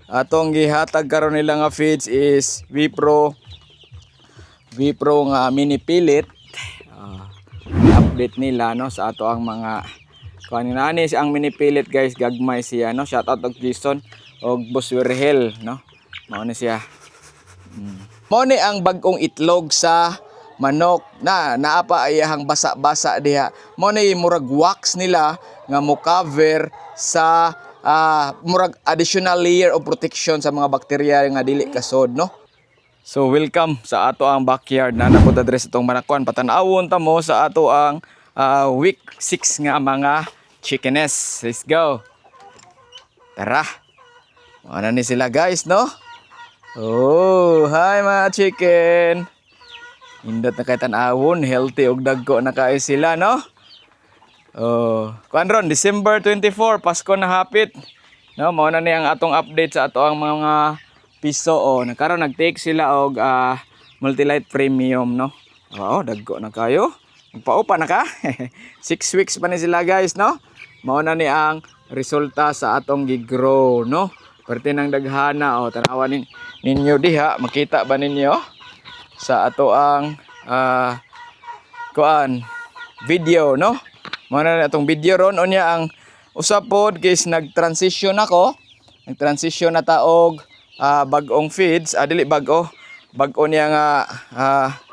Atong gihatag karon nila nga feeds is Vipro Vipro nga mini pellet. Update nila, no, sa ato ang mga kuan ani ang mini pellet, guys, gagmay siya, no. Shout out og Jason og Boss Wirhel, no. Mao ni siya. Mao ni ang bag-ong itlog sa manok na naa pa ayahang basa-basa diha. Mao ni murag wax nila nga mo cover sa murag additional layer of protection sa mga bakterya nga dili kasod, no. So welcome sa ato ang backyard na napunta diri sa atong manakuan. Patanawon ta mo sa ato ang week 6 nga mga chickenes. Let's go. Tara. Ano ni sila, guys, no? Oh, hi mga chicken. Indot na kay tan-awon, healthy og dagko na kaayo sila, no? Oh, kuan ron December 24, Pasko na hapit. No, mao na ni ang atong update sa ato ang mga piso, oh. Nagkaroon nag-take sila og Multilite Premium, no. Oo, dagko na kayo. Magpaupa na ka. 6 weeks pa ni sila, guys, no. Mao na ni ang resulta sa atong gi-grow, no. Perti ng daghana, oh, tanawa ninyo diha, makita ba ninyo sa ato ang kuan video, no? Mao na atong video ron. Unya ang usa pod guys, nag-transition ako. Nag-transition na ta og bag-ong feeds, dili bag-o. Bag-o niya nga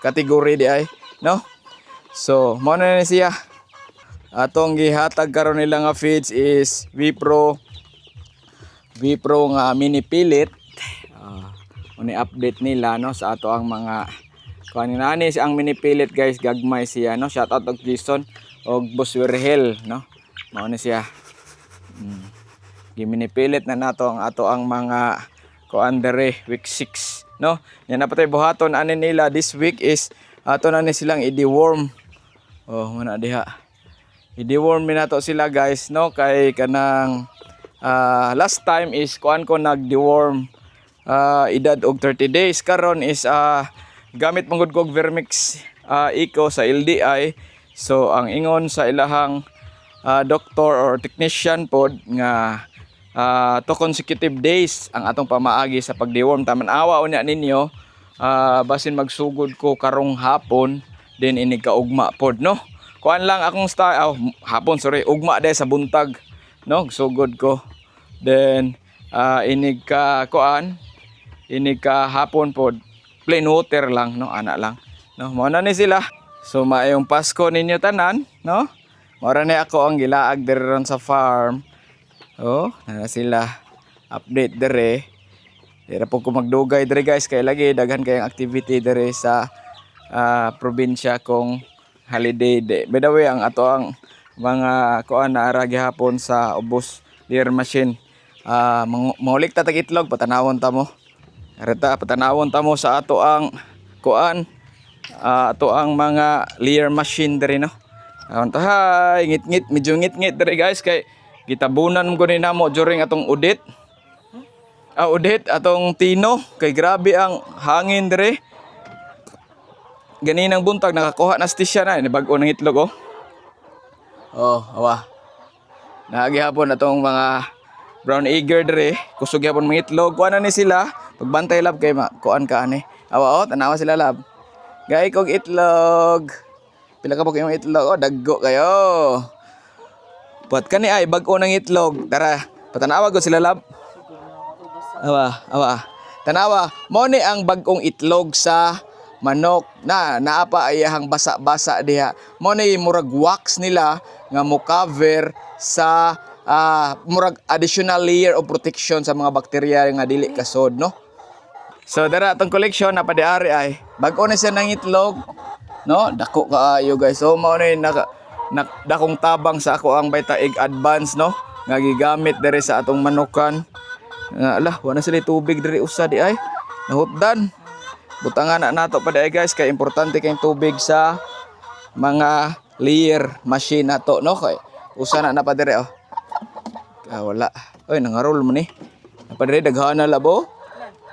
category di ay, no? So, mao na ni siya. Atong gihatag karon nila nga feeds is Vipro Vipro nga mini pellet. Ni update nila, no, sa ato ang mga kuan ani ang mini pellet, guys, gagmay siya, no. Shout out og Jason og Boss Wirhel, no. Mao ni siya. Gi-mini pellet na nato ang ato ang mga kuan dere week 6, no. Yan na patay buhaton ani nila this week is ato na ni silang i-deworm. Oh, muna diha. I-deworm mi nato sila, guys, no, kay kanang last time is kuan ko nag-deworm edad og 30 days. Karon is gamit man gud ko og Vermix Eco sa LDI. So ang ingon sa ilahang doctor or technician pod nga 2 consecutive days ang atong pamaagi sa pag-deworm. Taman awa unya ninyo, basin magsugod ko karong hapon din, inig kaugma pod, no. Kuan lang akong style, oh, hapon, sorry, ugma day sa buntag, no, sugod ko. Then inig ka kuan, inig ka hapon pod, plain water lang, no, ana lang, no. Mao na ni sila. So maayong Pasko ninyo tanan, no. Mao ra ni ako ang gilaag diri ron sa farm. Oh, na sila update dire. Di ra po ko magdugay dire, guys, kay lagi daghan kayong activity dire sa probinsya kung holiday day. By the way, ang ato ang mga kuan na ara gihapon sa ubos layer machine. Mangulik ta tag itlog, patanawon ta mo. Reta patanawon ta mo sa ato ang kuan, ato ang mga layer machine diri, no. Aron ta, hi, ngit-ngit, medyo ngit-ngit diri, guys, kay gitabunan mo ni namo during atong audit. Audit atong tino kay grabe ang hangin dire. Ganinang buntag nakakuha na stisya na ni bag-o ng itlog, oh. Oh, awa. Nagihapon atong mga brown egger dire, kusog gyapon mga itlog. Kuha na ni sila. Pagbantay, lab, kay ma kuan ka ani. Awa, oh, tanawa sila, lab. Gay kog itlog. Pila ka ba kayong itlog? Oh, daggo kayo. Buat kani ay bag-o ng itlog. Tara, patanawa ko sila, lab. Awa, awa. Tanawa, mo ni ang bag-ong itlog sa manok na naa pa ayahang basa-basa diha. Mo ni murag wax nila nga mo cover sa murag additional layer of protection sa mga bakterya nga dili kasod, no. So dara atong collection na padi-ari ay bag-o na siya ng itlog, no. Dako kaayo, guys. So mao ni naka, na, dakong tabang sa ako ang Vita Egg Advance, no, nga gigamit diri sa atong manukan. Nga ala, wala sila tubig diri usa di ay. Nahutdan. Butangan na nato pa di ay, guys, kay importante kay tubig sa mga layer machine nato, no, kay usa na na pa diri, oh. Ah, wala. Oy, nangarol mo ni. Napa diri daghana labo.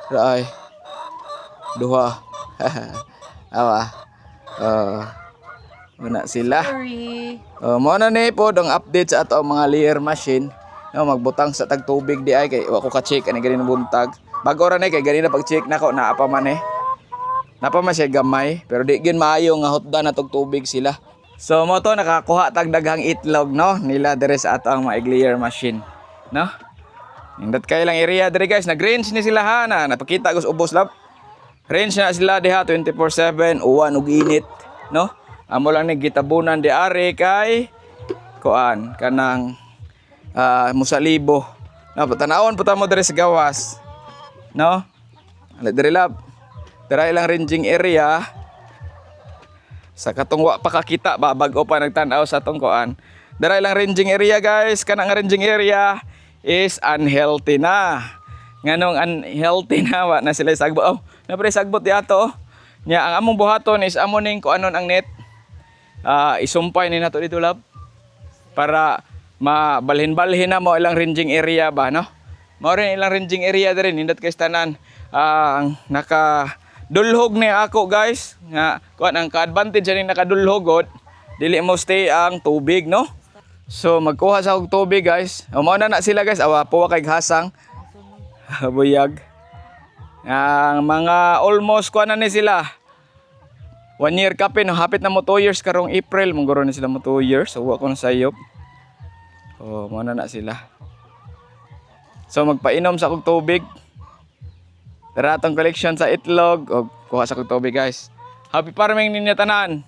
Raay. Duha. Awa. Muna sila. Sorry. Mao na ni po ang update sa ato ang mga layer machine. No, magbutang sa tag tubig di ay kay wa ko ka-check ani ganin buntag. Bago ra ni kay ganina pag check nako naa pa man eh. Napa man siya gamay, pero di gyud maayo nga hotda na tog tubig sila. So mo to nakakuha tag daghang itlog, no, nila diri sa ato ang mga egg layer machine, no? Nindot kay lang area diri, guys, nag-range ni sila ha na napakita ko sa ubos lab. Range na sila diha 24/7, uwan ug init, no? Amo lang ni gitabunan di ari kay kuan kanang musalibo. No, tanawon po ta mo diri sa gawas. No? Ala diri lab. Dira ilang ranging area. Sa katong wa pa kakita ba, bag-o pa nagtan-aw sa atong kuan. Dira ilang ranging area, guys, kana nga ranging area is unhealthy na. Nganong unhealthy na, wa na sila sagbot. Oh, na pre sagbot di ato. Oh. Nya ang among buhaton is amo ning kuanon ang net. Isumpay ni nato dito lab para mabalhin-balhin na mo ilang ranging area ba, no? Mao rin ilang ranging area diri, nindot kay tanan ang naka dulhog ni ako, guys, nga kuan ang ka-advantage ani nakadulhog god, dili mo stay ang tubig, no? So magkuha sa og tubig, guys. O, mao na na sila, guys, awa puwa kay hasang buyag. Ang mga almost kuan na ni sila. 1 year kapin, no? Hapit na mo 2 years karong April, manguro na sila mo 2 years. So wa ko na sayop. Oh, mao na na sila. So magpainom sa akong tubig. Tara atong collection sa itlog o kuha sa akong tubig, guys. Happy farming ninyo tanan.